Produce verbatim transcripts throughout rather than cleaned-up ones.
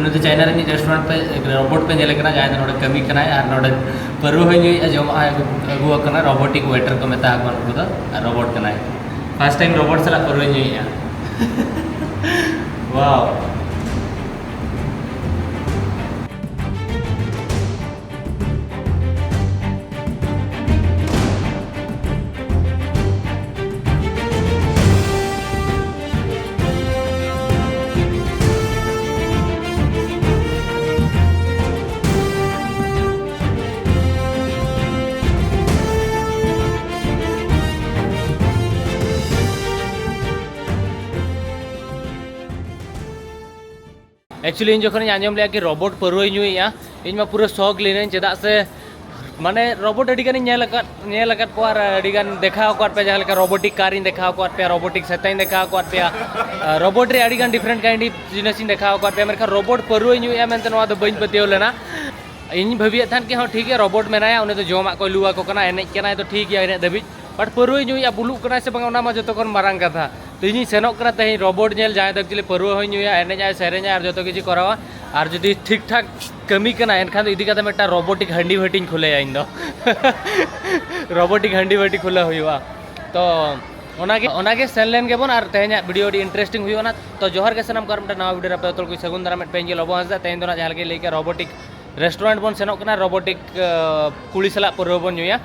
ᱱᱩᱭ ᱫᱚ ᱪᱟᱭᱱᱟ ᱨᱤᱱᱤᱡ ᱨᱮᱥᱴᱩᱨᱮᱱᱴ ᱯᱮ, ᱨᱳᱵᱚᱴ ᱯᱮ ᱧᱮᱞᱮ ᱠᱟᱱᱟ, ᱡᱟᱦᱟᱸᱭ ᱫᱚ ᱱᱚᱰᱮ ᱠᱟᱹᱢᱤ ᱠᱟᱱᱟᱭ ᱟᱨ ᱱᱚᱰᱮ ᱯᱟᱹᱨᱣᱟᱹ ᱦᱚᱸᱭ ᱧᱩᱭᱮᱫᱼᱟ, ᱡᱚᱢᱟᱜ ᱦᱚᱸᱭ ᱟᱹᱜᱩ, ᱟᱹᱜᱩ ᱟᱠᱟᱱᱟ᱾ ᱨᱳᱵᱳᱴᱤᱠ ᱣᱮᱴᱟᱨ ᱠᱚ ᱢᱮᱛᱟ ᱠᱚᱣᱟ ᱱᱩᱠᱩ ᱫᱚ, ᱟᱨ ᱨᱳᱵᱚᱴ ᱠᱟᱱᱟᱭ᱾ ᱯᱷᱟᱥᱴ ᱴᱟᱭᱤᱢ ᱨᱳᱵᱚᱴ ᱥᱟᱞᱟᱜ ᱯᱟᱹᱨᱣᱟᱹᱭ ᱧᱩᱭᱮᱫᱼᱟ᱾ ᱣᱟᱣ᱾ ᱮᱠᱪᱩᱭᱮᱞᱤ, ᱤᱧ ᱡᱚᱠᱷᱚᱱᱤᱧ ᱟᱸᱡᱚᱢ ᱞᱮᱜᱼᱟ ᱠᱤ ᱨᱳᱵᱚᱴ ᱯᱟᱹᱨᱣᱟᱹᱭ ᱧᱩᱭᱮᱫᱼᱟ, ᱤᱧ ᱢᱟ ᱯᱩᱨᱟᱹ ᱥᱚᱠ ᱞᱤᱱᱟᱹᱧ, ᱪᱮᱫᱟᱜ ᱥᱮ ᱢᱟᱱᱮ ᱨᱳᱵᱚᱴ ᱟᱹᱰᱤ ᱜᱟᱱᱤᱧ ᱧᱮᱞ ᱟᱠᱟᱫ, ᱧᱮᱞ ᱟᱠᱟᱫ ᱠᱚᱣᱟ ᱟᱨ ᱟᱹᱰᱤ ᱜᱟᱱ ᱫᱮᱠᱷᱟᱣ ᱟᱠᱟᱫ ᱯᱮᱭᱟ, ᱡᱟᱦᱟᱸ ᱞᱮᱠᱟ ᱨᱳᱵᱳᱴᱤᱠ ᱠᱟᱨᱤᱧ ᱫᱮᱠᱷᱟᱣ ᱟᱠᱟᱫ ᱯᱮᱭᱟ, ᱨᱳᱵᱳᱴᱤᱠ ᱥᱮᱛᱟᱧ ᱫᱮᱠᱷᱟᱣ ᱟᱠᱟᱫ ᱯᱮᱭᱟ, ᱟᱨ ᱨᱳᱵᱚᱴ ᱨᱮ ᱟᱹᱰᱤ ᱜᱟᱱ ᱰᱤᱯᱷᱟᱨᱮᱱᱴ ᱠᱟᱭᱤᱱᱰ ᱡᱤᱱᱤᱥᱤᱧ ᱫᱮᱠᱷᱟᱣ ᱟᱠᱟᱫ ᱯᱮᱭᱟ, ᱢᱮᱱᱠᱷᱟᱱ ᱨᱳᱵᱚᱴ ᱯᱟᱹᱨᱣᱟᱹᱭ ᱧᱩᱭᱮᱫᱼᱟ ᱢᱮᱱᱛᱮ ᱱᱚᱣᱟ ᱫᱚ ᱵᱟᱹᱧ ᱯᱟᱹᱛᱭᱟᱹᱣ ᱞᱮᱱᱟ᱾ ᱤᱧ ᱵᱷᱟᱹᱵᱤᱭᱮᱫ ᱛᱟᱦᱮᱱ ᱠᱤ ᱦᱚᱸ ᱴᱷᱤᱠ ᱜᱮᱭᱟ, ᱨᱳᱵᱚᱴ ᱢᱮᱱᱟᱭᱟ, ᱩᱱᱤ ᱫᱚ ᱡᱚᱢᱟᱜ ᱠᱚᱭ ᱞᱩ ᱟᱠᱚ ᱠᱟᱱᱟ, ᱮᱱᱮᱡ ᱠᱟᱱᱟᱭ, ᱛᱚ ᱴᱷᱤᱠ ᱜᱮᱭᱟ ᱤᱱᱟᱹᱜ ᱫᱷᱟᱹᱵᱤᱡ, ᱵᱟᱴ ᱯᱟᱹᱨᱣᱟᱹᱭ ᱧᱩᱭᱮᱫᱼᱟ, ᱵᱩᱞᱩᱜ ᱠᱟᱱᱟᱭ ᱥᱮ ᱵᱟᱝ, ᱚᱱᱟ ᱢᱟ ᱡᱚᱛᱚ ᱠᱷᱚᱱ ᱢᱟᱨᱟᱝ ᱠᱟᱛᱷᱟ᱾ ᱛᱚ ᱤᱧᱤᱧ ᱥᱮᱱᱚᱜ ᱠᱟᱱᱟ ᱛᱮᱦᱮᱧ ᱨᱳᱵᱚᱴ ᱧᱮᱞ, ᱡᱟᱦᱟᱸᱭ ᱫᱚ ᱮᱠᱪᱩᱭᱮᱞᱤ ᱯᱟᱹᱨᱣᱟᱹ ᱦᱚᱸᱭ ᱧᱩᱭᱟ, ᱮᱱᱮᱡ ᱟᱭ, ᱥᱮᱨᱮᱧᱟᱭ ᱟᱨ ᱡᱚᱛᱚ ᱠᱤᱪᱷᱩ ᱠᱚᱨᱟᱣᱟ᱾ ᱟᱨ ᱡᱩᱫᱤ ᱴᱷᱤᱠ ᱴᱷᱟᱠ ᱠᱟᱹᱢᱤ ᱠᱟᱱᱟ, ᱮᱱᱠᱷᱟᱱ ᱫᱚ ᱤᱫᱤ ᱠᱟᱛᱮ ᱢᱤᱫᱴᱟᱝ ᱨᱳᱵᱳᱴᱤᱠ ᱦᱟᱺᱰᱤ ᱵᱷᱟᱹᱴᱤᱧ ᱠᱷᱩᱞᱟᱹᱭᱟ ᱤᱧ ᱫᱚ᱾ ᱨᱳᱵᱳᱴᱤᱠ ᱦᱟᱺᱰᱤ ᱵᱷᱟᱹᱴᱤ ᱠᱷᱩᱞᱟᱹᱣ ᱦᱩᱭᱩᱜᱼᱟ᱾ ᱛᱚ ᱚᱱᱟᱜᱮ, ᱚᱱᱟᱜᱮ ᱥᱮᱱ ᱞᱮᱱ ᱜᱮᱵᱚᱱ ᱟᱨ ᱛᱮᱦᱮᱧᱟᱜ ᱵᱷᱤᱰᱤᱭᱳ ᱟᱹᱰᱤ ᱤᱱᱴᱟᱨᱮᱥᱴᱤᱝ ᱦᱩᱭᱩᱜᱼᱟ ᱱᱟ᱾ ᱛᱚ ᱡᱚᱦᱟᱨ ᱜᱮ ᱥᱟᱱᱟᱢ ᱠᱚ, ᱟᱨ ᱢᱤᱫᱴᱟᱝ ᱱᱟᱣᱟ ᱵᱷᱤᱰᱤᱭᱳ ᱨᱮ ᱟᱯᱮ ᱡᱚᱛᱚ ᱠᱚ ᱥᱟᱹᱜᱩᱱ ᱫᱟᱨᱟᱢ ᱢᱮᱫ ᱯᱮ, ᱤᱧ ᱜᱮ ᱞᱚᱵᱚ ᱦᱟᱸᱥᱫᱟ᱾ ᱛᱮᱦᱮᱧ ᱫᱚ ᱱᱟᱜ ᱡᱟᱦᱟᱸ ᱞᱮᱠᱟᱧ ᱞᱟᱹᱭ ᱠᱮᱫ, ᱨᱳᱵᱳᱴᱤᱠ ᱨᱮᱥᱴᱩᱨᱮᱱᱴ ᱵᱚᱱ ᱥᱮᱱᱚᱜ ᱠᱟᱱᱟ, ᱨᱳᱵᱳᱴᱤᱠ, ᱟᱸ, ᱠᱩᱲᱤ ᱥᱟᱞᱟᱜ ᱯᱟᱹᱨᱣᱟᱹ ᱵᱚᱱ ᱧᱩᱭᱟ᱾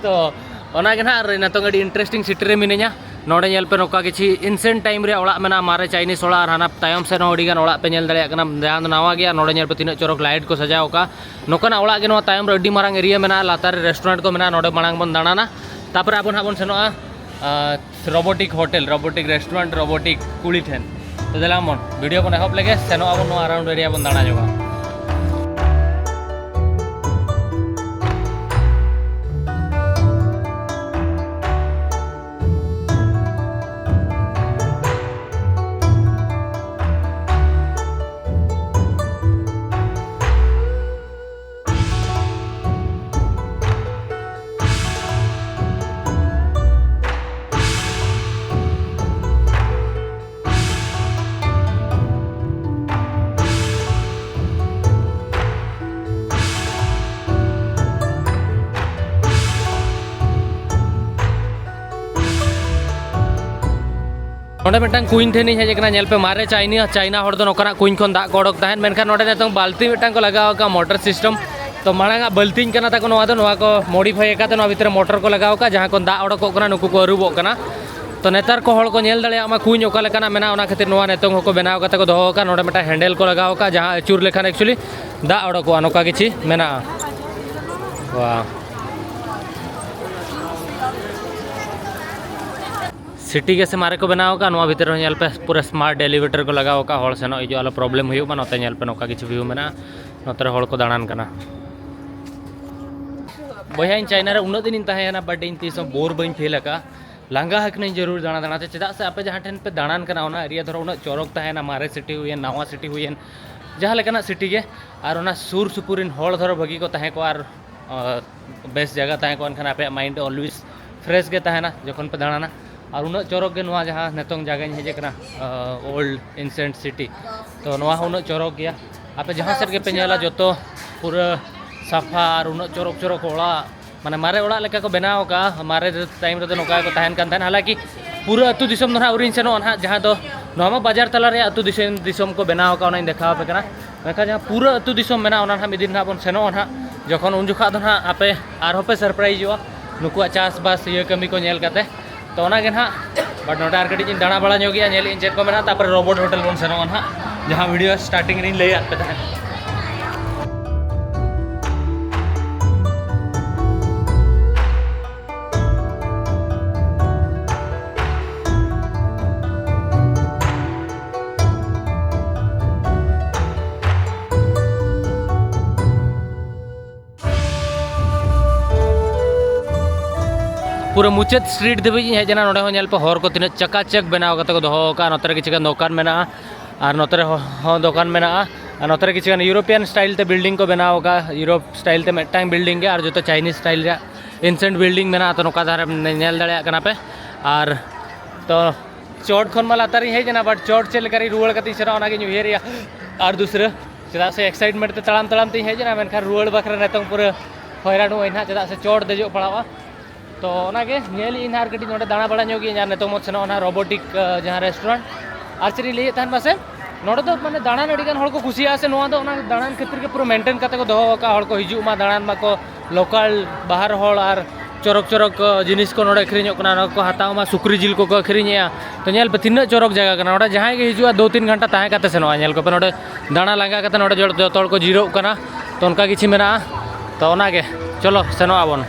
ᱛᱚ ᱚᱱᱟᱜᱮ ᱱᱟᱦᱟᱜ, ᱟᱨ ᱱᱤᱛᱚᱝ ᱟᱹᱰᱤ ᱤᱱᱴᱟᱨᱮᱥᱴᱤᱝ ᱥᱤᱴᱤ ᱨᱮ ᱢᱤᱱᱟᱹᱧᱟ᱾ ᱱᱚᱰᱮ ᱧᱮᱞ ᱯᱮ, ᱱᱚᱝᱠᱟ ᱠᱤᱪᱷᱤ ᱮᱱᱥᱮᱱᱴ ᱴᱟᱭᱤᱢ ᱨᱮᱭᱟᱜ ᱚᱲᱟᱜ ᱢᱮᱱᱟᱜᱼᱟ, ᱢᱟᱨᱮ ᱪᱟᱭᱱᱤᱥ ᱚᱲᱟᱜ, ᱟᱨ ᱦᱟᱱᱟ ᱛᱟᱭᱚᱢ ᱥᱮᱫ ᱦᱚᱸ ᱟᱹᱰᱤ ᱜᱟᱱ ᱚᱲᱟᱜ ᱯᱮ ᱧᱮᱞ ᱫᱟᱲᱮᱭᱟᱜ ᱠᱟᱱᱟ, ᱡᱟᱦᱟᱸ ᱫᱚ ᱱᱟᱣᱟ ᱜᱮᱭᱟ᱾ ᱱᱚᱰᱮ ᱧᱮᱞ ᱯᱮ, ᱛᱤᱱᱟᱹᱜ ᱪᱚᱨᱚᱠ ᱞᱟᱭᱤᱴ ᱠᱚ ᱥᱟᱡᱟᱣ ᱟᱠᱟᱫᱼᱟ᱾ ᱱᱚᱝᱠᱟᱱᱟᱜ ᱚᱲᱟᱜ ᱜᱮ ᱱᱚᱣᱟ ᱛᱟᱭᱚᱢ ᱨᱮ ᱟᱹᱰᱤ ᱢᱟᱨᱟᱝ ᱮᱨᱤᱭᱟ ᱢᱮᱱᱟᱜᱼᱟ, ᱞᱟᱛᱟᱨ ᱨᱮ ᱨᱮᱥᱴᱩᱨᱮᱱᱴ ᱠᱚ ᱢᱮᱱᱟᱜᱼᱟ᱾ ᱱᱚᱰᱮ ᱢᱟᱲᱟᱝ ᱵᱚᱱ ᱫᱟᱬᱟᱱᱟ, ᱛᱟᱨᱯᱚᱨᱮ ᱟᱵᱚ ᱱᱟᱦᱟᱜ ᱵᱚᱱ ᱥᱮᱱᱚᱜᱼᱟ, ᱟᱸ, ᱨᱳᱵᱳᱴᱤᱠ ᱦᱳᱴᱮᱞ, ᱨᱳᱵᱳᱴᱤᱠ ᱨᱮᱥᱴᱩᱨᱮᱱᱴ, ᱨᱳᱵᱳᱴᱤᱠ ᱠᱩᱲᱤ ᱴᱷᱮᱱ᱾ ᱛᱚ ᱫᱮᱞᱟ ᱵᱚᱱ ᱵᱷᱤᱰᱤᱭᱳ ᱵᱚᱱ ᱮᱦᱚᱵ ᱞᱮᱜᱮ, ᱥᱮᱱᱚᱜ ᱟᱵᱚᱱ ᱱᱚᱣᱟ ᱟᱨᱟᱣᱩᱱᱰ ᱮᱨᱤᱭᱟ ᱵᱚᱱ ᱫᱟᱬᱟ ᱧᱚᱜᱟ᱾ ᱱᱚᱰᱮ ᱢᱤᱫᱴᱟᱝ ᱠᱩᱧ ᱴᱷᱮᱱᱤᱧ ᱦᱮᱡ ᱟᱠᱟᱱᱟ᱾ ᱧᱮᱞ ᱯᱮ, ᱢᱟᱨᱮ ᱪᱟᱭᱱᱟ, ᱪᱟᱭᱱᱟ ᱦᱚᱲ ᱫᱚ ᱱᱚᱝᱠᱟᱱᱟᱜ ᱠᱩᱧ ᱠᱷᱚᱱ ᱫᱟᱜ ᱠᱚ ᱚᱰᱚᱠ ᱛᱟᱦᱮᱸᱫ, ᱢᱮᱱᱠᱷᱟᱱ ᱱᱚᱰᱮ ᱱᱤᱛᱚᱝ ᱵᱟᱹᱞᱛᱤ ᱢᱤᱫᱴᱟᱝ ᱠᱚ ᱞᱟᱜᱟᱣ ᱟᱠᱟᱫᱼᱟ, ᱢᱚᱴᱚᱨ ᱥᱤᱥᱴᱮᱢ᱾ ᱛᱚ ᱢᱟᱲᱟᱝ ᱟᱜ ᱵᱟᱹᱞᱛᱤᱧ ᱠᱟᱱᱟ ᱛᱟᱠᱚ ᱱᱚᱣᱟ ᱫᱚ, ᱱᱚᱣᱟ ᱠᱚ ᱢᱚᱰᱤᱯᱷᱟᱭ ᱟᱠᱟᱫ ᱛᱮ ᱱᱚᱣᱟ ᱵᱷᱤᱛᱨᱤ ᱨᱮ ᱢᱚᱴᱚᱨ ᱠᱚ ᱞᱟᱜᱟᱣ ᱟᱠᱟᱫᱼᱟ, ᱡᱟᱦᱟᱸ ᱠᱷᱚᱱ ᱫᱟᱜ ᱚᱰᱚᱠᱚᱜ ᱠᱟᱱᱟ, ᱱᱩᱠᱩ ᱠᱚ ᱟᱹᱨᱩᱵᱚᱜ ᱠᱟᱱᱟ᱾ ᱛᱚ ᱱᱮᱛᱟᱨ ᱠᱚ ᱦᱚᱲ ᱠᱚ ᱧᱮᱞ ᱫᱟᱲᱮᱭᱟᱜ ᱢᱟ ᱠᱩᱧ ᱚᱠᱟ ᱞᱮᱠᱟᱱᱟᱜ ᱢᱮᱱᱟᱜᱼᱟ, ᱚᱱᱟ ᱠᱷᱟᱹᱛᱤᱨ ᱱᱚᱣᱟ ᱱᱤᱛᱚᱝ ᱦᱚᱸᱠᱚ ᱵᱮᱱᱟᱣ ᱠᱟᱛᱮ ᱠᱚ ᱫᱚᱦᱚ ᱟᱠᱟᱫᱼᱟ᱾ ᱱᱚᱰᱮ ᱢᱤᱫᱴᱟᱝ ᱦᱮᱱᱰᱮᱞ ᱠᱚ ᱞᱟᱜᱟᱣ ᱟᱠᱟᱫᱼᱟ, ᱡᱟᱦᱟᱸ ᱟᱹᱪᱩᱨ ᱞᱮᱠᱷᱟᱱ actually ᱫᱟᱜ ᱚᱰᱚᱠᱚᱜᱼᱟ, ᱱᱚᱝᱠᱟ ᱠᱤᱪᱷᱤ ᱢᱮᱱᱟᱜᱼᱟ᱾ ᱣᱟ, ᱥᱤᱴᱤ ᱜᱮ ᱥᱮ ᱢᱟᱨᱮ ᱠᱚ ᱵᱮᱱᱟᱣ ᱟᱠᱟᱫᱼᱟ᱾ ᱱᱚᱣᱟ ᱵᱷᱤᱛᱤᱨ ᱨᱮᱦᱚᱸ ᱧᱮᱞ ᱯᱮ, ᱯᱩᱨᱟᱹ ᱥᱢᱟᱨᱴ ᱮᱞᱤᱵᱷᱮᱴᱟᱨ ᱠᱚ ᱞᱟᱜᱟᱣ ᱟᱠᱟᱫᱼᱟ, ᱦᱚᱲ ᱥᱮᱱᱚᱜ ᱦᱤᱡᱩᱜ ᱟᱞᱚ ᱯᱨᱚᱵᱞᱮᱢ ᱦᱩᱭᱩᱜ ᱢᱟ᱾ ᱱᱚᱛᱮ ᱧᱮᱞ ᱯᱮ, ᱱᱚᱝᱠᱟ ᱠᱤᱪᱷᱩ ᱵᱷᱤᱭᱩ ᱢᱮᱱᱟᱜᱼᱟ, ᱱᱚᱛᱮ ᱨᱮ ᱦᱚᱲ ᱠᱚ ᱫᱟᱬᱟᱱ ᱠᱟᱱᱟ᱾ ᱵᱚᱭᱦᱟ, ᱤᱧ ᱪᱟᱭᱱᱟ ᱨᱮ ᱩᱱᱟᱹᱜ ᱫᱤᱱᱤᱧ ᱛᱟᱦᱮᱸᱭᱮᱱᱟ, but ᱤᱧ ᱛᱤᱥ ᱦᱚᱸ ᱵᱳᱨ ᱵᱟᱹᱧ ᱯᱷᱤᱞ ᱟᱠᱟᱫᱼᱟ᱾ ᱞᱟᱸᱜᱟ ᱟᱠᱟᱱᱟᱹᱧ ᱡᱟᱹᱨᱩᱲ ᱫᱟᱬᱟ ᱫᱟᱬᱟ ᱛᱮ, ᱪᱮᱫᱟᱜ ᱥᱮ ᱟᱯᱮ ᱡᱟᱦᱟᱸ ᱴᱷᱮᱱ ᱯᱮ ᱫᱟᱬᱟᱱ ᱠᱟᱱᱟ, ᱚᱱᱟ ᱮᱨᱤᱭᱟ ᱫᱷᱚᱨᱚ ᱩᱱᱟᱹᱜ ᱪᱚᱨᱚᱠ ᱛᱟᱦᱮᱱᱟ, ᱢᱟᱨᱮ ᱥᱤᱴᱤ ᱦᱩᱭᱮᱱ, ᱱᱟᱣᱟ ᱥᱤᱴᱤ ᱦᱩᱭᱮᱱ, ᱡᱟᱦᱟᱸ ᱞᱮᱠᱟᱱᱟᱜ ᱥᱤᱴᱤ ᱜᱮ, ᱟᱨ ᱚᱱᱟ ᱥᱩᱨ ᱥᱩᱯᱩᱨ ᱨᱮᱱ ᱦᱚᱲ ᱫᱷᱚᱨᱚ ᱵᱷᱟᱹᱜᱤ ᱠᱚ ᱛᱟᱦᱮᱸ ᱠᱚᱜᱼᱟ, ᱟᱨ ᱟᱨ ᱵᱮᱥ ᱡᱟᱭᱜᱟ ᱛᱟᱦᱮᱸ ᱠᱚᱜᱼᱟ, ᱮᱱᱠᱷᱟᱱ ᱟᱯᱮᱭᱟᱜ ᱢᱟᱭᱤᱱᱰ ᱚᱞᱣᱮᱡᱽ ᱯᱷᱨᱮᱥ ᱜᱮ ᱛᱟᱦᱮᱱᱟ ᱡᱚᱠᱷᱚᱱ ᱯᱮ ᱫᱟᱬᱟᱱᱟ᱾ ᱟᱨ ᱩᱱᱟᱹᱜ ᱪᱚᱨᱚᱠ ᱜᱮ ᱱᱚᱣᱟ ᱡᱟᱦᱟᱸ ᱱᱤᱛᱚᱝ ᱡᱟᱭᱜᱟᱧ ᱦᱮᱡ ᱟᱠᱟᱱᱟ, ᱳᱞᱰ ᱮᱱᱥᱮᱱᱴ ᱥᱤᱴᱤ, ᱛᱚ ᱱᱚᱣᱟ ᱦᱚᱸ ᱩᱱᱟᱹᱜ ᱪᱚᱨᱚᱠ ᱜᱮᱭᱟ᱾ ᱟᱯᱮ ᱡᱟᱦᱟᱸ ᱥᱮᱫ ᱜᱮᱯᱮ ᱧᱮᱞᱟ, ᱡᱚᱛᱚ ᱯᱩᱨᱟᱹ ᱥᱟᱯᱷᱟ ᱟᱨ ᱩᱱᱟᱹᱜ ᱪᱚᱨᱚᱠ ᱪᱚᱨᱚᱠ ᱚᱲᱟᱜ, ᱢᱟᱱᱮ ᱢᱟᱨᱮ ᱚᱲᱟᱜ ᱞᱮᱠᱟ ᱠᱚ ᱵᱮᱱᱟᱣ ᱟᱠᱟᱫᱼᱟ᱾ ᱢᱟᱨᱮ ᱴᱟᱭᱤᱢ ᱨᱮᱫᱚ ᱱᱚᱝᱠᱟ ᱜᱮᱠᱚ ᱛᱟᱦᱮᱱ ᱠᱟᱱ ᱛᱟᱦᱮᱱ᱾ ᱦᱟᱞᱟᱸᱠᱤ ᱯᱩᱨᱟᱹ ᱟᱹᱛᱩ ᱫᱤᱥᱚᱢ ᱫᱚ ᱱᱟᱦᱟᱜ ᱟᱹᱣᱨᱤᱧ ᱥᱮᱱᱚᱜᱼᱟ ᱱᱟᱦᱟᱜ, ᱡᱟᱦᱟᱸ ᱫᱚ ᱱᱚᱣᱟ ᱢᱟ ᱵᱟᱡᱟᱨ ᱛᱟᱞᱟ ᱨᱮᱭᱟᱜ ᱟᱹᱛᱩ ᱫᱤᱥᱚᱢ, ᱫᱤᱥᱚᱢ ᱠᱚ ᱵᱮᱱᱟᱣ ᱟᱠᱟᱫᱼᱟ, ᱚᱱᱟᱧ ᱫᱮᱠᱷᱟᱣ ᱟᱯᱮ ᱠᱟᱱᱟ᱾ ᱢᱮᱱᱠᱷᱟᱱ ᱡᱟᱦᱟᱸ ᱯᱩᱨᱟᱹ ᱟᱹᱛᱩ ᱫᱤᱥᱚᱢ ᱢᱮᱱᱟᱜᱼᱟ, ᱚᱱᱟ ᱱᱟᱦᱟᱜ ᱢᱤᱫ ᱫᱤᱱ ᱱᱟᱦᱟᱜ ᱵᱚᱱ ᱥᱮᱱᱚᱜᱼᱟ ᱱᱟᱦᱟᱜ, ᱡᱚᱠᱷᱚᱱ ᱩᱱ ᱡᱚᱠᱷᱟᱜ ᱫᱚ ᱱᱟᱦᱟᱜ ᱟᱯᱮ ᱟᱨᱦᱚᱸ ᱯᱮ ᱥᱟᱨᱯᱨᱟᱭᱤᱡᱚᱜᱼᱟ ᱱᱩᱠᱩᱣᱟᱜ ᱪᱟᱥᱵᱟᱥ ᱤᱭᱟᱹ ᱠᱟᱹᱢᱤ ᱠᱚ ᱧᱮᱞ ᱠᱟᱛᱮ᱾ ᱛᱚ ᱚᱱᱟᱜᱮ ᱱᱟᱦᱟᱜ, but ᱱᱚᱰᱮ ᱟᱨ ᱠᱟᱹᱴᱤᱡ ᱤᱧ ᱫᱟᱬᱟ ᱵᱟᱲᱟ ᱧᱚᱜ ᱜᱮᱭᱟ, ᱧᱮᱞᱮᱫ ᱤᱧ ᱪᱮᱫ ᱠᱚ ᱢᱮᱱᱟᱜᱼᱟ, ᱛᱟᱨᱯᱚᱨᱮ ᱨᱳᱵᱳᱴ ᱦᱳᱴᱮᱞ ᱵᱚᱱ ᱥᱮᱱᱚᱜᱼᱟ ᱱᱟᱦᱟᱜ, ᱡᱟᱦᱟᱸ ᱵᱷᱤᱰᱤᱭᱳ ᱥᱴᱟᱨᱴᱤᱝ ᱨᱤᱧ ᱞᱟᱹᱭᱟᱫ ᱯᱮ ᱛᱟᱦᱮᱸᱫ᱾ ᱯᱩᱨᱟᱹ ᱢᱩᱪᱟᱹᱫ ᱥᱴᱨᱤᱴ ᱫᱷᱟᱹᱵᱤᱡ ᱤᱧ ᱦᱮᱡ ᱮᱱᱟ᱾ ᱱᱚᱰᱮ ᱦᱚᱸ ᱧᱮᱞ ᱯᱮ, ᱦᱚᱨ ᱠᱚ ᱛᱤᱱᱟᱹᱜ ᱪᱟᱠᱟᱪᱟᱠ ᱵᱮᱱᱟᱣ ᱠᱟᱛᱮ ᱠᱚ ᱫᱚᱦᱚ ᱟᱠᱟᱫᱼᱟ᱾ ᱱᱚᱛᱮ ᱨᱮ ᱠᱤᱪᱷᱩ ᱜᱟᱱ ᱫᱚᱠᱟᱱ ᱢᱮᱱᱟᱜᱼᱟ, ᱟᱨ ᱱᱚᱛᱮ ᱨᱮ ᱦᱚᱸ ᱫᱚᱠᱟᱱ ᱢᱮᱱᱟᱜᱼᱟ᱾ ᱟᱨ ᱱᱚᱛᱮ ᱨᱮ ᱠᱤᱪᱷᱩ ᱜᱟᱱ ᱤᱭᱩᱨᱳᱯᱤᱭᱟᱱ ᱥᱴᱟᱭᱤᱞ ᱛᱮ ᱵᱤᱞᱰᱤᱝ ᱠᱚ ᱵᱮᱱᱟᱣ ᱟᱠᱟᱫᱼᱟ, ᱤᱭᱩᱨᱳᱯ ᱥᱴᱟᱭᱤᱞ ᱛᱮ ᱢᱤᱫᱴᱟᱝ ᱵᱤᱞᱰᱤᱝ ᱜᱮ, ᱟᱨ ᱡᱚᱛᱚ ᱪᱟᱭᱱᱤᱡᱽ ᱥᱴᱟᱭᱤᱞ ᱨᱮᱭᱟᱜ ᱮᱱᱥᱮᱱᱴ ᱵᱤᱞᱰᱤᱝ ᱢᱮᱱᱟᱜᱼᱟ᱾ ᱛᱚ ᱱᱚᱝᱠᱟ ᱫᱷᱟᱨᱮ ᱧᱮᱞ ᱫᱟᱲᱮᱭᱟᱜ ᱠᱟᱱᱟ ᱯᱮ᱾ ᱟᱨ ᱛᱚ ᱪᱚᱴ ᱠᱷᱚᱱ ᱢᱟ ᱞᱟᱛᱟᱨ ᱤᱧ ᱦᱮᱡ ᱮᱱᱟ, but ᱪᱚᱴ ᱪᱮᱫ ᱞᱮᱠᱟ ᱨᱤᱧ ᱨᱩᱣᱟᱹᱲ ᱠᱟᱛᱮ ᱤᱧ ᱥᱮᱱᱚᱜᱼᱟ, ᱚᱱᱟᱜᱤᱧ ᱩᱭᱦᱟᱹᱨᱮᱜᱼᱟ᱾ ᱟᱨ ᱫᱩᱥᱨᱟᱹ, ᱪᱮᱫᱟᱜ ᱥᱮ ᱮᱠᱥᱟᱭᱤᱴᱢᱮᱱᱴ ᱛᱮ ᱛᱟᱲᱟᱢ ᱛᱟᱲᱟᱢ ᱛᱤᱧ ᱦᱮᱡ ᱮᱱᱟ, ᱢᱮᱱᱠᱷᱟᱱ ᱨᱩᱣᱟᱹᱲ ᱵᱟᱠᱷᱨᱟ ᱱᱤᱛᱚᱝ ᱯᱩᱨᱟᱹ ᱦᱚᱭᱨᱟᱱᱚᱜ ᱟᱹᱧ ᱱᱟᱦᱟᱜ, ᱪᱮᱫᱟᱜ ᱥᱮ ᱪᱚᱴ ᱫᱮᱡᱚᱜ ᱯᱟᱲᱟᱣᱟ᱾ ᱛᱚ ᱚᱱᱟᱜᱮ ᱧᱮᱞ ᱤᱧ ᱟᱨ ᱠᱟᱹᱴᱤᱡ ᱱᱚᱰᱮ ᱫᱟᱬᱟ ᱵᱟᱲᱟ ᱧᱚᱜ ᱜᱤᱧ, ᱟᱨ ᱱᱤᱛᱚᱝ ᱢᱚᱛ ᱥᱮᱱᱚᱜ ᱚᱱᱟ ᱨᱳᱵᱳᱴᱤᱠ, ᱟᱸ, ᱡᱟᱦᱟᱸ ᱨᱮᱥᱴᱩᱨᱮᱱᱴ᱾ ᱟᱨ ᱪᱮᱫ ᱤᱧ ᱞᱟᱹᱭᱮᱫ ᱛᱟᱦᱮᱱ ᱢᱟᱥᱮ, ᱱᱚᱰᱮ ᱫᱚ ᱢᱟᱱᱮ ᱫᱟᱬᱟᱱ ᱟᱹᱰᱤ ᱜᱟᱱ ᱦᱚᱲ ᱠᱚ ᱠᱩᱥᱤᱭᱟᱜᱼᱟ ᱥᱮ, ᱱᱚᱣᱟ ᱫᱚ ᱚᱱᱟ ᱫᱟᱬᱟᱱ ᱠᱷᱟᱹᱛᱤᱨ ᱜᱮ ᱯᱩᱨᱟᱹ ᱢᱮᱱᱴᱮᱱ ᱠᱟᱛᱮ ᱠᱚ ᱫᱚᱦᱚ ᱟᱠᱟᱫᱼᱟ᱾ ᱦᱚᱲ ᱠᱚ ᱦᱤᱡᱩᱜ ᱢᱟ, ᱫᱟᱬᱟᱱ ᱢᱟᱠᱚ, ᱞᱳᱠᱟᱞ ᱵᱟᱦᱟᱨ ᱦᱚᱲ ᱟᱨ ᱪᱚᱨᱚᱠ ᱪᱚᱨᱚᱠ, ᱟᱸ, ᱡᱤᱱᱤᱥ ᱠᱚ ᱱᱚᱰᱮ ᱟᱹᱠᱷᱨᱤᱧᱚᱜ ᱠᱟᱱᱟ, ᱚᱱᱟ ᱠᱚ ᱦᱟᱛᱟᱣ ᱢᱟ᱾ ᱥᱩᱠᱨᱤ ᱡᱤᱞ ᱠᱚᱠᱚ ᱟᱹᱠᱷᱨᱤᱧᱮᱜᱼᱟ᱾ ᱛᱚ ᱧᱮᱞ ᱯᱮ ᱛᱤᱱᱟᱹᱜ ᱪᱚᱨᱚᱠ ᱡᱟᱭᱜᱟ ᱠᱟᱱᱟ᱾ ᱱᱚᱰᱮ ᱡᱟᱦᱟᱸᱭ ᱜᱮ ᱦᱤᱡᱩᱜᱼᱟ, ᱫᱩ ᱛᱤᱱ ᱜᱷᱚᱱᱴᱟ ᱛᱟᱦᱮᱸ ᱠᱟᱛᱮ ᱥᱮᱱᱚᱜᱼᱟ᱾ ᱧᱮᱞ ᱠᱚᱯᱮ ᱱᱚᱰᱮ ᱫᱟᱬᱟ ᱞᱟᱸᱜᱟ ᱠᱟᱛᱮ ᱱᱚᱰᱮ ᱡᱚ-, ᱡᱚᱛᱚ ᱦᱚᱲ ᱠᱚ ᱡᱤᱨᱟᱹᱜ ᱠᱟᱱᱟ᱾ ᱛᱚ ᱚᱱᱠᱟ ᱠᱤᱪᱷᱩ ᱢᱮᱱᱟᱜᱼᱟ᱾ ᱛᱚ ᱚᱱᱟᱜᱮ, ᱪᱚᱞᱚ ᱥᱮᱱᱚᱜ ᱟᱵᱚᱱ᱾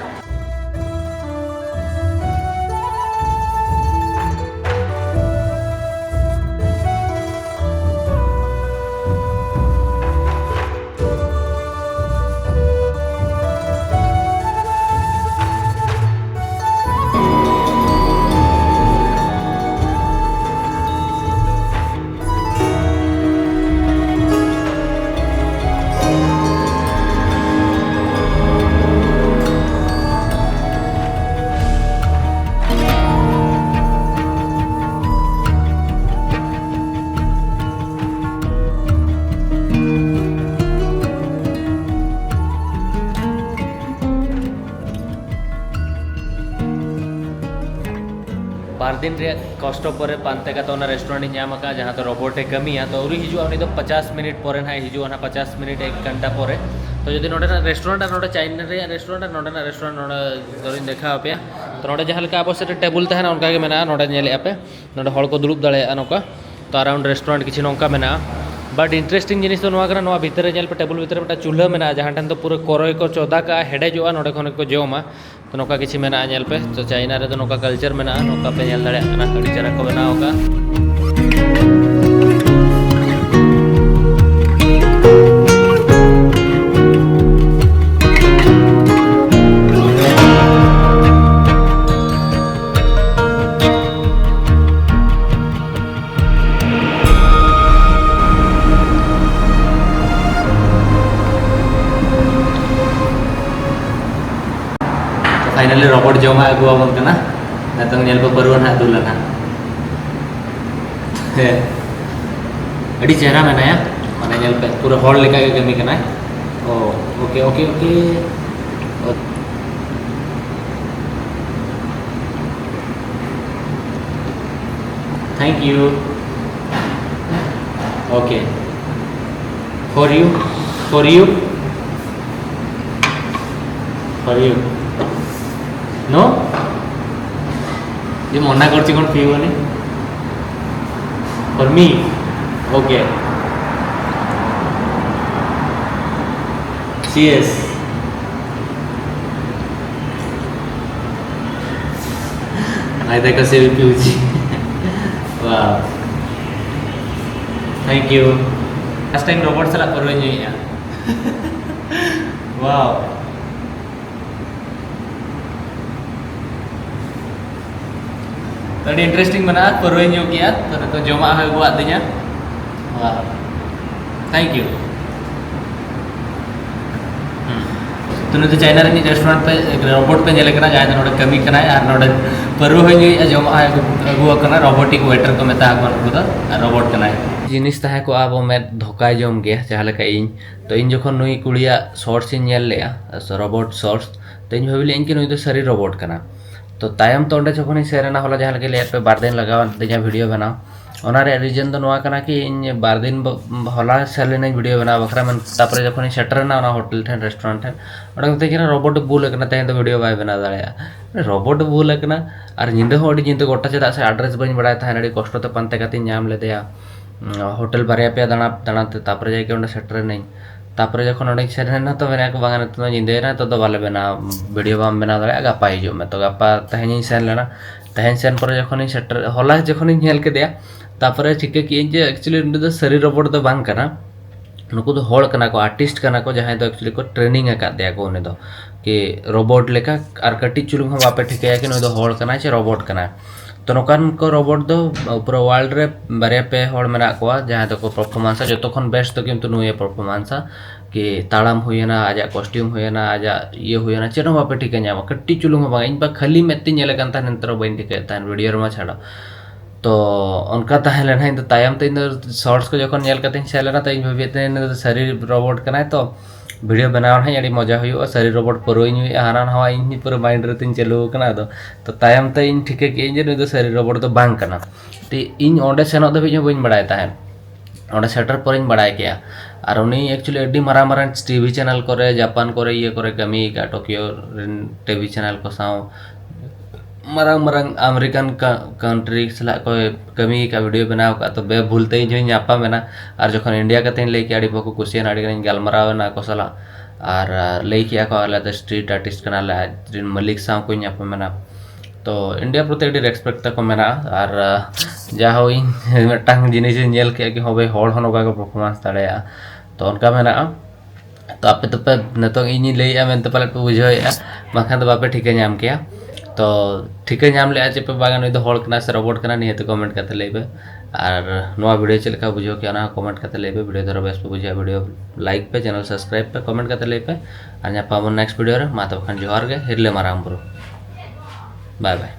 ᱵᱟᱨ ᱫᱤᱱ ᱨᱮᱭᱟᱜ ᱠᱚᱥᱴᱚ ᱯᱚᱨᱮ ᱯᱟᱱᱛᱮ ᱠᱟᱛᱮ ᱚᱱᱟ ᱨᱮᱥᱴᱩᱨᱮᱱᱴ ᱤᱧ ᱧᱟᱢ ᱟᱠᱟᱫᱼᱟ, ᱡᱟᱦᱟᱸ ᱫᱚ ᱨᱳᱵᱳᱴ ᱮ ᱠᱟᱹᱢᱤᱭᱟ᱾ ᱛᱚ ᱟᱹᱣᱨᱤ ᱦᱤᱡᱩᱜᱼᱟ, ᱩᱱᱤ ᱫᱚ ᱯᱚᱪᱟᱥ ᱢᱤᱱᱤᱴ ᱯᱚᱨᱮ ᱱᱟᱦᱟᱜ ᱦᱤᱡᱩᱜᱼᱟ, ᱱᱟᱦᱟᱜ ᱯᱚᱪᱟᱥ ᱢᱤᱱᱤᱴ, ᱮᱠ ᱜᱷᱚᱱᱴᱟ ᱯᱚᱨᱮ᱾ ᱛᱚ ᱡᱩᱫᱤ ᱱᱚᱰᱮᱱᱟᱜ ᱨᱮᱥᱴᱩᱨᱮᱱᱴ ᱟᱨ ᱱᱚᱰᱮ ᱪᱟᱭᱱᱟ ᱨᱮᱭᱟᱜ ᱨᱮᱥᱴᱩᱨᱮᱱᱴ ᱟᱨ ᱱᱚᱰᱮᱱᱟᱜ ᱨᱮᱥᱴᱩᱨᱮᱱᱴ ᱱᱚᱰᱮ ᱫᱚᱨᱤᱧ ᱫᱮᱠᱷᱟᱣ ᱟᱯᱮᱭᱟ᱾ ᱛᱚ ᱱᱚᱰᱮ ᱡᱟᱦᱟᱸ ᱞᱮᱠᱟ ᱟᱵᱚ ᱥᱮᱫ ᱨᱮ ᱴᱮᱵᱩᱞ ᱛᱟᱦᱮᱱᱟ, ᱚᱱᱠᱟ ᱜᱮ ᱢᱮᱱᱟᱜᱼᱟ᱾ ᱱᱚᱰᱮ ᱧᱮᱞᱮᱫᱼᱟ ᱯᱮ, ᱱᱚᱰᱮ ᱦᱚᱲ ᱠᱚ ᱫᱩᱲᱩᱵ ᱫᱟᱲᱮᱭᱟᱜᱼᱟ ᱱᱚᱝᱠᱟ᱾ ᱛᱚ ᱟᱨᱟᱣᱩᱱᱰ ᱨᱮᱥᱴᱩᱨᱮᱱᱴ ᱠᱤᱪᱷᱩ ᱱᱚᱝᱠᱟ ᱢᱮᱱᱟᱜᱼᱟ᱾ ᱵᱟᱴ ᱤᱱᱴᱟᱨᱮᱥᱴᱤᱝ ᱡᱤᱱᱤᱥ ᱫᱚ ᱱᱚᱣᱟ ᱠᱟᱱᱟ, ᱱᱚᱣᱟ ᱵᱷᱤᱛᱤᱨ ᱨᱮ ᱧᱮᱞ ᱯᱮ, ᱴᱮᱵᱩᱞ ᱵᱷᱤᱛᱤᱨ ᱨᱮ ᱢᱤᱫᱴᱟᱝ ᱪᱩᱞᱦᱟᱹ ᱢᱮᱱᱟᱜᱼᱟ, ᱡᱟᱦᱟᱸ ᱴᱷᱮᱱ ᱫᱚ ᱯᱩᱨᱟᱹ ᱠᱚᱨᱚᱭ ᱠᱚ ᱪᱚᱸᱫᱟ ᱠᱟᱜᱼᱟ, ᱦᱮᱰᱮᱡᱚᱜᱼᱟ, ᱱᱚᱰᱮ ᱠᱷᱚᱱ ᱜᱮᱠᱚ ᱡᱚᱢᱟ᱾ ᱛᱚ ᱱᱚᱝᱠᱟ ᱠᱤᱪᱷᱩ ᱢᱮᱱᱟᱜᱼᱟ, ᱧᱮᱞ ᱯᱮ᱾ ᱛᱚ ᱪᱟᱭᱱᱟ ᱨᱮᱫᱚ ᱱᱚᱝᱠᱟ ᱠᱟᱞᱪᱟᱨ ᱢᱮᱱᱟᱜᱼᱟ, ᱱᱚᱝᱠᱟ ᱯᱮ ᱧᱮᱞ ᱫᱟᱲᱮᱭᱟᱜ ᱠᱟᱱᱟ, ᱟᱹᱰᱤ ᱪᱮᱦᱨᱟ ᱠᱚ ᱵᱮᱱᱟᱣ ᱟᱠᱟᱫᱼᱟ᱾ ᱯᱷᱟᱭᱱᱟᱞᱤ ᱨᱳᱵᱳᱴ ᱡᱚᱢᱟᱜ ᱟᱹᱜᱩ ᱟᱵᱚᱱ ᱠᱟᱱᱟ᱾ ᱱᱤᱛᱚᱝ ᱧᱮᱞ ᱯᱮ, ᱯᱟᱹᱨᱣᱟᱹ ᱱᱟᱦᱟᱜ ᱫᱩᱞᱟ ᱱᱟᱦᱟᱜ᱾ ᱦᱮᱸ, ᱟᱹᱰᱤ ᱪᱮᱦᱨᱟ ᱢᱮᱱᱟᱭᱟ, ᱢᱟᱱᱮ ᱧᱮᱞ ᱯᱮ, ᱯᱩᱨᱟᱹ ᱦᱚᱲ ᱞᱮᱠᱟ ᱜᱮ ᱠᱟᱹᱢᱤ ᱠᱟᱱᱟᱭ᱾ Oh, okay, okay, okay. Thank you. Okay. For you. For you. For you. No? ये मना करती कौन पीवानी? For me. Okay. Cheers. आयदा का से भी पीऊँगी। Wow. Thank you. Last time robot ᱥᱟᱞᱟᱜ ᱯᱟᱹᱨᱣᱟᱹᱧ ᱧᱩᱭᱮᱫᱼᱟ᱾ Wow. ᱟᱹᱰᱤ interesting ᱢᱮᱱᱟᱜᱼᱟ, ᱯᱟᱹᱨᱣᱟᱹᱧ ᱧᱩ ᱠᱮᱜᱼᱟ, ᱛᱚ ᱱᱤᱛᱚᱜ ᱡᱚᱢᱟᱜ ᱦᱚᱸ ᱟᱹᱜᱩᱣᱟᱫ ᱫᱤᱧᱟ᱾ Wow. Thank you. ᱦᱩᱸ᱾ ᱛᱚ ᱱᱤᱛᱚᱜ ᱪᱟᱭᱱᱟ ᱨᱤᱱᱤᱡ restaurant ᱯᱮ, robot ᱯᱮ ᱧᱮᱞᱮ ᱠᱟᱱᱟ, ᱡᱟᱦᱟᱸᱭ ᱫᱚ ᱱᱚᱰᱮ ᱠᱟᱹᱢᱤ ᱠᱟᱱᱟᱭ ᱟᱨ ᱱᱚᱰᱮ ᱯᱟᱹᱨᱣᱟᱹ ᱦᱚᱸᱭ ᱧᱩᱭᱮᱫᱼᱟ, ᱡᱚᱢᱟᱜ ᱦᱚᱸᱭ ᱟᱹᱜᱩ, ᱟᱹᱜᱩᱣᱟᱜ ᱠᱟᱱᱟ, robotic waiter ᱠᱚ ᱢᱮᱛᱟ ᱠᱚᱣᱟ ᱱᱩᱠᱩ ᱫᱚ, ᱟᱨ robot ᱠᱟᱱᱟᱭ᱾ ᱡᱤᱱᱤᱥ ᱛᱟᱦᱮᱸ ᱠᱚᱜᱼᱟ ᱟᱵᱚ ᱢᱮᱫ ᱫᱷᱳᱠᱟᱭ ᱡᱚᱢ ᱜᱮᱭᱟ, ᱡᱟᱦᱟᱸ ᱞᱮᱠᱟ ᱤᱧ᱾ ᱛᱚ ᱤᱧ ᱡᱚᱠᱷᱚᱱ ᱱᱩᱭ ᱠᱩᱲᱤᱭᱟᱜ shorts ᱤᱧ ᱧᱮᱞ ᱞᱮᱜᱼᱟ, robot shorts, ᱛᱚ ᱤᱧ ᱵᱷᱟᱵᱤ ᱞᱮᱫᱼᱟᱹᱧ ᱠᱤ ᱱᱩᱭ ᱫᱚ ᱥᱟᱹᱨᱤ robot ᱠᱟᱱᱟ᱾ ᱛᱚ ᱛᱟᱭᱚᱢ ᱛᱮ ᱚᱸᱰᱮ ᱡᱚᱠᱷᱚᱱᱤᱧ ᱥᱮᱱ ᱮᱱᱟ, ᱦᱚᱞᱟ ᱡᱟᱦᱟᱸ ᱞᱮᱠᱟ ᱞᱟᱹᱭᱟᱫ ᱯᱮ ᱵᱟᱨ ᱫᱤᱱ ᱞᱟᱜᱟᱣᱮᱱ ᱛᱤᱧᱟ video ᱵᱮᱱᱟᱣ, ᱚᱱᱟ ᱨᱮᱭᱟᱜ reason ᱫᱚ ᱱᱚᱣᱟ ᱠᱟᱱᱟ ᱠᱤ ᱤᱧ ᱵᱟᱨ ᱫᱤᱱ ᱵᱚ-, ᱦᱚᱞᱟ ᱥᱮᱱ ᱞᱮᱱᱟᱹᱧ video ᱵᱮᱱᱟᱣ ᱵᱟᱠᱷᱨᱟ, ᱢᱮᱱ ᱛᱟᱯᱚᱨᱮ ᱡᱚᱠᱷᱚᱱᱤᱧ ᱥᱮᱴᱮᱨ ᱮᱱᱟ ᱚᱱᱟ hotel ᱴᱷᱮᱱ, restaurant ᱴᱷᱮᱱ, ᱚᱸᱰᱮ ᱢᱮᱛᱟᱹᱧ ᱠᱟᱱᱟ robot ᱮ ᱵᱷᱩᱞ ᱟᱠᱟᱱᱟ, ᱛᱮᱦᱮᱧ ᱫᱚ video ᱵᱟᱭ ᱵᱮᱱᱟᱣ ᱫᱟᱲᱮᱭᱟᱜᱼᱟ᱾ Robot ᱮ ᱵᱷᱩᱞ ᱟᱠᱟᱱᱟ ᱟᱨ ᱧᱤᱫᱟᱹ ᱦᱚᱸ ᱟᱹᱰᱤ ᱧᱤᱫᱟᱹ ᱜᱚᱴᱟ, ᱪᱮᱫᱟᱜ ᱥᱮ address ᱵᱟᱹᱧ ᱵᱟᱲᱟᱭ ᱛᱟᱦᱮᱸᱫ, ᱟᱹᱰᱤ ᱠᱚᱥᱴᱚ ᱛᱮ ᱯᱟᱱᱛᱮ ᱠᱟᱛᱮᱧ ᱧᱟᱢ ᱞᱮᱫᱮᱭᱟ᱾ ᱩᱸ, hotel ᱵᱟᱨᱭᱟ ᱯᱮᱭᱟ ᱫᱟᱬᱟ, ᱫᱟᱬᱟ ᱛᱮ ᱛᱟᱯᱚᱨᱮ ᱡᱟᱭᱜᱮ ᱚᱸᱰᱮ ᱥᱮᱴᱮᱨ ᱮᱱᱟᱹᱧ᱾ ᱛᱟᱯᱚᱨᱮ ᱡᱚᱠᱷᱚᱱ ᱚᱸᱰᱮᱧ ᱥᱮᱱ ᱮᱱᱟ ᱛᱚ ᱢᱮᱱᱟ ᱠᱚ, "ᱵᱟᱝᱟ ᱱᱤᱛᱚᱜ ᱫᱚ ᱧᱤᱫᱟᱹᱭᱮᱱᱟ, ᱱᱤᱛᱚᱜ ᱫᱚ ᱵᱟᱞᱮ ᱵᱮᱱᱟᱣᱟ, video ᱵᱟᱢ ᱵᱮᱱᱟᱣ ᱫᱟᱲᱮᱭᱟᱜᱼᱟ, ᱜᱟᱯᱟ ᱦᱤᱡᱩᱜ ᱢᱮ᱾" ᱛᱚ ᱜᱟᱯᱟ ᱛᱮᱦᱮᱧᱤᱧ ᱥᱮᱱ ᱞᱮᱱᱟ᱾ ᱛᱮᱦᱮᱧ ᱥᱮᱱ ᱯᱚᱨᱮ ᱡᱚᱠᱷᱚᱱᱤᱧ ᱥᱮᱴᱮᱨ, ᱦᱚᱞᱟ ᱡᱚᱠᱷᱚᱱᱤᱧ ᱧᱮᱞ ᱠᱮᱫᱮᱭᱟ, ᱛᱟᱯᱚᱨᱮ ᱪᱤᱠᱟᱹ ᱠᱮᱜᱼᱟᱹᱧ ᱡᱮ actually ᱩᱱᱤ ᱫᱚ ᱥᱟᱹᱨᱤ robot ᱫᱚ ᱵᱟᱝ ᱠᱟᱱᱟ, ᱱᱩᱠᱩ ᱫᱚ ᱦᱚᱲ ᱠᱟᱱᱟ ᱠᱚ, artist ᱠᱟᱱᱟ ᱠᱚ, ᱡᱟᱦᱟᱸᱭ ᱫᱚ actually ᱠᱚ training ᱟᱠᱟᱫ ᱫᱮᱭᱟ ᱠᱚ ᱩᱱᱤ ᱫᱚ, ᱠᱤ robot ᱞᱮᱠᱟ, ᱟᱨ ᱠᱟᱹᱴᱤᱡ ᱪᱩᱞᱩᱝ ᱦᱚᱸ ᱵᱟᱯᱮ ᱴᱷᱤᱠᱟᱹᱭᱟ ᱠᱤ ᱱᱩᱭ ᱫᱚ ᱦᱚᱲ ᱠᱟᱱᱟᱭ ᱪᱮ robot ᱠᱟᱱᱟᱭ᱾ ᱛᱚ ᱱᱚᱝᱠᱟᱱ ᱠᱚ robot ᱫᱚ ᱯᱩᱨᱟᱹ world ᱨᱮ ᱵᱟᱨᱭᱟ ᱯᱮ ᱦᱚᱲ ᱢᱮᱱᱟᱜ ᱠᱚᱣᱟ ᱡᱟᱦᱟᱸᱭ ᱫᱚᱠᱚ performanceᱟ, ᱡᱚᱛᱚ ᱠᱷᱚᱱ best ᱫᱚ ᱠᱤᱱᱛᱩ ᱱᱩᱭᱮ performanceᱟ᱾ ᱠᱤ ᱛᱟᱲᱟᱢ ᱦᱩᱭᱮᱱᱟ, ᱟᱡᱟᱜ costume ᱦᱩᱭᱮᱱᱟ, ᱟᱡᱟᱜ ᱤᱭᱟᱹ ᱦᱩᱭᱮᱱᱟ, ᱪᱮᱫ ᱦᱚᱸ ᱵᱟᱯᱮ ᱴᱷᱤᱠᱟᱹ ᱧᱟᱢᱟ, ᱠᱟᱹᱴᱤᱡ ᱪᱩᱞᱩᱝ ᱦᱚᱸ ᱵᱟᱝ᱾ ᱤᱧ ᱵᱟ ᱠᱷᱟᱹᱞᱤ ᱢᱮᱫ ᱛᱤᱧ ᱧᱮᱞᱮ ᱠᱟᱱ ᱛᱟᱦᱮᱸᱫ, ᱱᱮᱛᱟᱨ ᱦᱚᱸ ᱵᱟᱹᱧ ᱴᱷᱤᱠᱟᱹᱭᱮᱫ ᱛᱟᱦᱮᱸᱫ video ᱨᱮᱢᱟ ᱪᱷᱟᱲᱟ᱾ ᱛᱚ ᱚᱱᱠᱟ ᱛᱟᱦᱮᱸ ᱞᱮᱱᱟ, ᱤᱧ ᱫᱚ ᱛᱟᱭᱚᱢ ᱛᱮ ᱤᱧ ᱫᱚ shorts ᱠᱚ ᱡᱚᱠᱷᱚᱱ ᱧᱮᱞ ᱠᱟᱛᱮᱧ ᱥᱮᱱ ᱞᱮᱱᱟ, ᱛᱚ ᱤᱧ ᱵᱷᱟᱵᱤᱭᱮᱫ ᱛᱟᱦᱮᱸᱫ ᱤᱧ ᱫᱚ ᱥᱟᱹᱨᱤ robot ᱠᱟᱱᱟᱭ᱾ ᱛᱚ ᱵᱷᱤᱰᱤᱭᱳ ᱵᱮᱱᱟᱣ ᱨᱮᱦᱚᱸ ᱟᱹᱰᱤ ᱢᱚᱡᱟ ᱦᱩᱭᱩᱜᱼᱟ᱾ ᱥᱟᱹᱨᱤ ᱨᱚᱵᱚᱴ ᱯᱟᱹᱨᱣᱟᱹᱧ ᱧᱩᱭᱮᱫᱼᱟ, ᱦᱟᱱᱟ ᱱᱟᱣᱟ ᱤᱧ ᱯᱩᱨᱟᱹ ᱢᱟᱭᱤᱱᱰ ᱨᱮ ᱛᱤᱧ ᱪᱟᱹᱞᱩ ᱟᱠᱟᱱᱟ᱾ ᱟᱫᱚ ᱛᱚ ᱛᱟᱭᱚᱢ ᱛᱮ ᱤᱧ ᱴᱷᱤᱠᱟᱹ ᱠᱮᱫᱟᱹᱧ ᱡᱮ ᱱᱩᱭ ᱫᱚ ᱥᱟᱹᱨᱤ ᱨᱚᱵᱚᱴ ᱫᱚ ᱵᱟᱝ ᱠᱟᱱᱟ᱾ ᱛᱚ ᱤᱧ ᱚᱸᱰᱮ ᱥᱮᱱᱚᱜ ᱫᱷᱟᱹᱵᱤᱡ ᱦᱚᱸ ᱵᱟᱹᱧ ᱵᱟᱲᱟᱭ ᱛᱟᱦᱮᱸᱫ, ᱚᱸᱰᱮ ᱥᱮᱴᱮᱨ ᱯᱚᱨᱮᱧ ᱵᱟᱲᱟᱭ ᱠᱮᱫᱼᱟ᱾ ᱟᱨ ᱩᱱᱤ ᱮᱠᱪᱩᱭᱮᱞᱤ ᱟᱹᱰᱤ ᱢᱟᱨᱟᱝ ᱢᱟᱨᱟᱝ ᱴᱤᱵᱷᱤ ᱪᱮᱱᱮᱞ ᱠᱚᱨᱮ, ᱡᱟᱯᱟᱱ ᱠᱚᱨᱮ, ᱤᱭᱟᱹ ᱠᱚᱨᱮ ᱠᱟᱹᱢᱤ ᱟᱠᱟᱫᱼᱟ, ᱴᱳᱠᱤᱭᱳ ᱨᱮᱱ ᱴᱤᱵᱷᱤ ᱪᱮᱱᱮᱞ ᱠᱚ ᱥᱟᱶ ᱢᱟᱨᱟᱝ ᱢᱟᱨᱟᱝ ᱟᱢᱮᱨᱤᱠᱟᱱ ᱠᱟᱱᱴᱨᱤ ᱥᱟᱞᱟᱜ ᱠᱚ ᱠᱟᱹᱢᱤ ᱟᱠᱟᱫ, ᱵᱷᱤᱰᱤᱭᱳ ᱵᱮᱱᱟᱣ ᱟᱠᱟᱫ᱾ ᱛᱚ ᱵᱮᱵᱷᱩᱞ ᱛᱮ ᱤᱧ ᱦᱚᱸᱧ ᱧᱟᱯᱟᱢ ᱮᱱᱟ᱾ ᱟᱨ ᱡᱚᱠᱷᱚᱱ ᱤᱱᱰᱤᱭᱟ ᱠᱟᱛᱷᱟᱧ ᱞᱟᱹᱭ ᱠᱮᱫᱼᱟ, ᱟᱹᱰᱤ ᱵᱟᱠᱚ ᱠᱩᱥᱤᱭᱮᱱᱟ, ᱟᱹᱰᱤ ᱜᱟᱱᱤᱧ ᱜᱟᱞᱢᱟᱨᱟᱣ ᱮᱱᱟ ᱟᱠᱚ ᱥᱟᱞᱟᱜ᱾ ᱟᱨ ᱟᱨ ᱞᱟᱹᱭ ᱠᱮᱫᱼᱟ ᱠᱚ, "ᱟᱞᱮ ᱫᱚ ᱥᱴᱨᱤᱴ ᱟᱨᱴᱤᱥᱴ ᱠᱟᱱᱟᱞᱮ, ᱟᱡ ᱨᱮᱱ ᱢᱟᱹᱞᱤᱠ ᱥᱟᱶ ᱠᱚᱧ ᱧᱟᱯᱟᱢ ᱮᱱᱟ᱾" ᱛᱚ ᱤᱱᱰᱤᱭᱟ ᱯᱨᱚᱛᱤ ᱟᱹᱰᱤ ᱨᱮᱥᱯᱮᱠᱴ ᱛᱟᱠᱚ ᱢᱮᱱᱟᱜᱼᱟ᱾ ᱟᱨ ᱟᱨ ᱡᱟ ᱦᱳᱭ, ᱢᱤᱫᱴᱟᱝ ᱡᱤᱱᱤᱥᱤᱧ ᱧᱮᱞ ᱠᱮᱫᱼᱟ ᱠᱤ ᱦᱚᱸ ᱵᱷᱟᱭ, ᱦᱚᱲ ᱦᱚᱸ ᱱᱚᱝᱠᱟ ᱠᱚ ᱯᱟᱨᱯᱷᱚᱨᱢᱮᱱᱥ ᱫᱟᱲᱮᱭᱟᱜᱼᱟ᱾ ᱛᱚ ᱚᱱᱠᱟ ᱢᱮᱱᱟᱜᱼᱟ᱾ ᱛᱚ ᱟᱯᱮ ᱫᱚᱯᱮ, ᱱᱤᱛᱚᱝ ᱤᱧᱤᱧ ᱞᱟᱹᱭᱮᱫᱼᱟ ᱢᱮᱱᱛᱮ ᱯᱟᱞᱮᱫ ᱯᱮ ᱵᱩᱡᱷᱟᱹᱣᱮᱫᱼᱟ, ᱵᱟᱝᱠᱷᱟᱱ ᱫᱚ ᱵᱟᱯᱮ ᱴᱷᱤᱠᱟᱹ ᱧᱟᱢ ᱠᱮᱭᱟ᱾ ᱛᱚ ᱴᱷᱤᱠᱟᱹ ᱧᱟᱢ ᱞᱮᱫᱼᱟ ᱪᱮ ᱯᱮ ᱵᱟᱝᱟ, ᱱᱩᱭ ᱫᱚ ᱦᱚᱲ ᱠᱟᱱᱟ ᱥᱮ ᱨᱚᱵᱚᱴ ᱠᱟᱱᱟ, ᱱᱤᱦᱟᱹᱛ ᱠᱚᱢᱮᱱᱴ ᱠᱟᱛᱮ ᱞᱟᱹᱭ ᱯᱮ᱾ ᱟᱨ ᱱᱚᱣᱟ ᱵᱷᱤᱰᱤᱭᱳ ᱪᱮᱫ ᱞᱮᱠᱟ ᱵᱩᱡᱷᱟᱹᱣ ᱠᱮᱜᱼᱟ, ᱚᱱᱟ ᱦᱚᱸ ᱠᱚᱢᱮᱱᱴ ᱠᱟᱛᱮ ᱞᱟᱹᱭ ᱯᱮ᱾ ᱵᱷᱤᱰᱤᱭᱳ ᱫᱷᱚᱨᱟ ᱵᱮᱥ ᱯᱮ ᱵᱩᱡᱷᱟᱹᱣᱟ, ᱵᱷᱤᱰᱤᱭᱳ ᱞᱟᱭᱤᱠ ᱯᱮ, ᱪᱮᱱᱮᱞ ᱥᱟᱵᱥᱠᱨᱟᱭᱤᱵ ᱯᱮ, ᱠᱚᱢᱮᱱᱴ ᱠᱟᱛᱮ ᱞᱟᱹᱭ ᱯᱮ᱾ ᱟᱨ ᱧᱟᱯᱟᱢ ᱟᱵᱚᱱ ᱱᱮᱠᱥᱴ ᱵᱷᱤᱰᱤᱭᱳ ᱨᱮ᱾ ᱢᱟ ᱛᱚᱵᱮ ᱠᱷᱟᱱ ᱡᱚᱦᱟᱨ ᱜᱮ, ᱦᱤᱨᱞᱟᱹ ᱢᱟᱨᱟᱝ ᱵᱩᱨᱩ, ᱵᱟᱭ ᱵᱟᱭ᱾